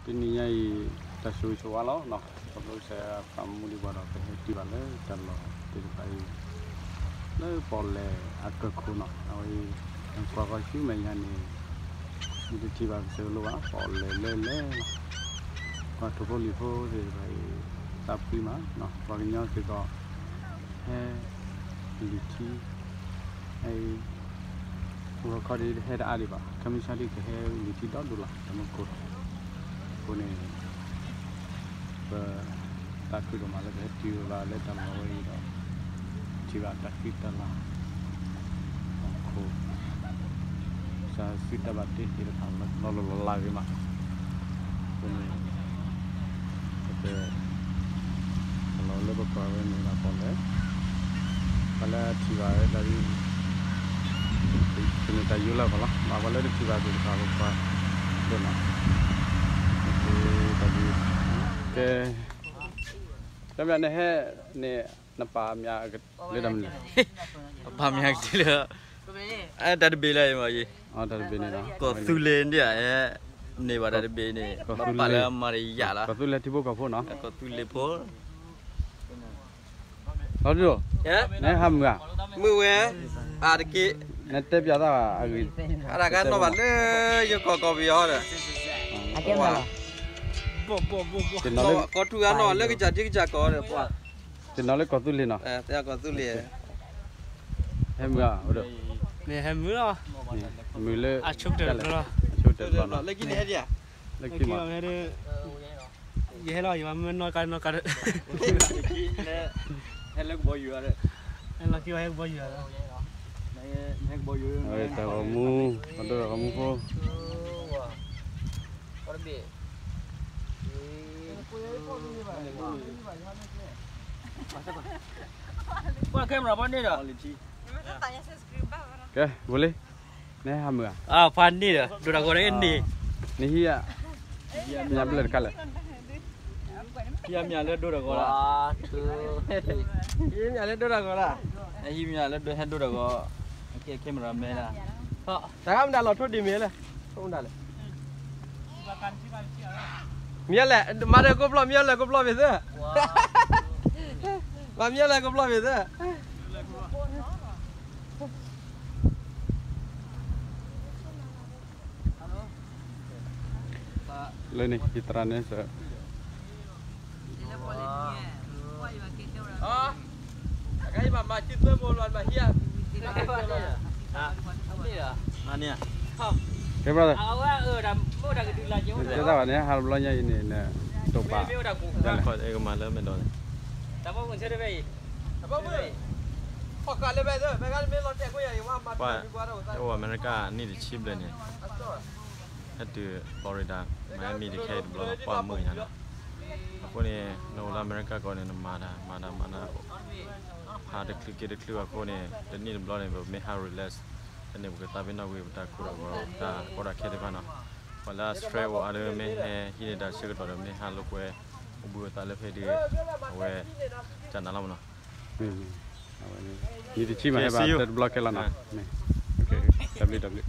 တနံၤညါအံၤ တၢ်ဆိၣ်ဂ့ၤဆိၣ်ဝါလီၤနီၤ, ခီဖျိကစၢ်ယွၤမူဒံးပှၤဒီး ပဟဲတုၤဘၣ်လၢတၢ်လီၢ်သ့ၣ်တဖၣ်အံၤ လၢပီၣ်လဲၣ်အကၢၢ်ခိၣ်နီၤ, အဝဲအံၤ ကွၢ်ဃီၤဆူမဲာ်ညါန့ၣ် မ့ၢ်တထံၣ်ဘၣ်ကစၢၢ်ကလိဘၣ် ပီၣ်လဲၣ်လဲၣ်လဲၣ်လီၤ. ပှၤထိၣ်ဖိလံၣ်ဖိသ့ၣ်တဖၣ်အံၤ သးဖှံမးနီၤ, ပှၤကညီစ့ၢ်ကီး ဟဲ လံာ်ထံ အံၤ ဂီၤခီဒ်ဟဲတအါဒံးဘၣ်, ခမုၢ်ဆါဒ်ကဟဲလံာ်ထံဒီဒိၣ်လီၤ, တမူခိၣ်လီၤ. အဃိန့ၣ် ပသးခုဒိၣ်မးလၢပဟဲတုၤဘၣ်လၢတၢ်လီၢ်ဝဲအံၤဒီး ထံၣ်ဘၣ်တၢ်ဃံတၢ်လၤ ခိၣ် စၢ်စုတၢ်ဘၣ်တ့သ့ၣ်တဖၣ်လီၤလီၤလးလးဂ့ၤမး, အဃိန့ၣ် ပ တၢ်လီၢ်လၢပကွၢ်ဝဲန့ၣ်ဒၣ်ပီၣ်လဲၣ်, ပှၤလၢထံၣ်ဘၣ်ဝဲဒၣ် ကန့ၢ်တၢ်ယိလၢပှၤလီၤ, ပှၤလၢတထံၣ်ဘၣ်သ့ၣ်တဖၣ်ပကွၢ်ဒိၣ်နီၤ, တၢ်ဘျုး ကဲ တမ့ၢ်နဟဲန့ၣ် နပာ်မၠးလၢတၢ်မနုၤလဲၣ်, ပာ်မၠးကတ့ၢ်လၢ တၢ်တဘ့ၣ်လၢအံၤမ့ၢ်ယံၤ, တၢ်တဘ့ၣ်န့ၣ်ဒီး ကီၢ်သူလ့ၤဒ်အံၤ န့ၢ်ဘၣ်တၢ်တဘ့ၣ်န့ၣ် ပာ်လၢအမၤတယာ်လီၤ, ကီၢ်သူလ့ၤထံဖိကီၢ်ဖိနီၤ, ကီၢ်သူလ့ၤဖိ လီၤဒုး, နဟးမုာ်ဧါ, မုာ်ဝဲ, အတက့ၢ်, နတဲပျးသးအဂ့ၢ်, အတၢ်ကနီၣ်ဘၣ်လၢယကီၢ်ကီၢ်ပယီၤဒီး, ကီၢ်ထူအနီၣ်လၢကစၢ်ထံကစၢ်ကီၢ်ဒီးပှၤ, တနီၤလၢကီၢ်သူလ့ၤနီၤ, ကီၢ်သူလ့ၤ, ဟဲမုာ်ဧါ, မုာ်လၢ အဆိကတၢၢ်တဘျီလီၤ, အဆိကတၢၢ်တဘျီလီၤ, လၢခံန့ၣ်ဟဲဒံးဧါ, လၢခံမး ယဟဲလီၤ ယမၤမ့ၢ်နီၢ်ကါနီၢ်ကါဒီး ဟဲလၢကဘီယူၤဒီး ဟဲလီၤခံဝဲဟဲကဘီယူၤဒီး ဟဲကဘီယူၤ တၢ်ဂီၤမူ အဒိတၢ်ဂီၤမူဖိ ပှၤခဲမရၤဘီန့ၣ်ဒီး ကဲ ဘိလ့ နဟဲဟးမုာ်ဧါ, ဖးန့ၣ်ဒီး ဒိၣ်တၢ်ဂီၤန့ၣ်န့ၣ်, နဟံးဧါ, မ့ၢ်ဘျဲၣ်တခါလဲၣ်, ဟံးမ့ၢ်လၢဒိၣ်တၢ်ဂီၤလီၤ, ဟံးမ့ၢ်လၢဒိၣ်တၢ်ဂီၤလီၤ, ဟံးမ့ၢ်လၢဒိၣ်ဟဲဒိၣ်တၢ်ဂီၤ, ခဲမရၤမဲလၢ, တၢ်ဂၤမတၤလီၤထိၣ်ဒံးမ့ၢ်လဲၣ်, ထိၣ်မတၤလဲၣ်, မ့ၢ်လဲၣ် မၤဒီးကိးပျီ မ့ၢ်လဲၣ်ကိးပျီမ့ၢ်သ့, မ့ၢ်လဲၣ်ကိးပျီမ့ၢ်သ့ လၢန့ၣ် ယသရၣ်န့ၣ်စ့ၢ်, ကဲ brother, တဲသးဘၣ်န့ၣ် ဟးတဘျီညါအံၤန့ၣ် နတိာ်ပာ်, ကမၤလၢမဲာ်ဒီးန့ၣ် ပှၤအိၣ်အမဲရကၤနံၣ်တဆံဘျဲၣ်န့ၣ်, ဟဲတုၤ Florida, Miami တခါအံၤတဘျီ ပှၤမုာ်ညါဒီး, အဃိန့ၣ် နအိၣ်လၢအမဲရကၤကီၢ်န့ၣ် နမၤတၢ် မၤတၢ်မၤတၢ် ဟးတချုးက့ၤတချုးအဃိန့ၣ် တနံၣ်တဘျီန့ၣ် ပမ့ၢ်ဟး relax ဖဲန့ၣ် ပကသးပ့ၤနီၣ်ကွံာ်ပတၢ်ကိၢ်တၢ်ဂီၤ တၢ်ကီတၢ်ခဲသ့ၣ်တဖၣ်နီၤ, ပှၤလၢအ stress အိၣ်အါဒီး မ့ၢ်ဟဲဟံးန့ၢ်တၢ်ဆၢကတီၢ်ဒီး မ့ၢ်ဟးလိာ်ကွဲ အိၣ်ဘှံးအိၣ်သါလၢဖဲဒုး အဝဲ ကနၤလီၤမနီၤ, နံၣ်တဆံမးဟဲဘၣ် တဘျီခဲလၢာ်နီၤ, တၢ်ဘျုးတၢ်ဘျုး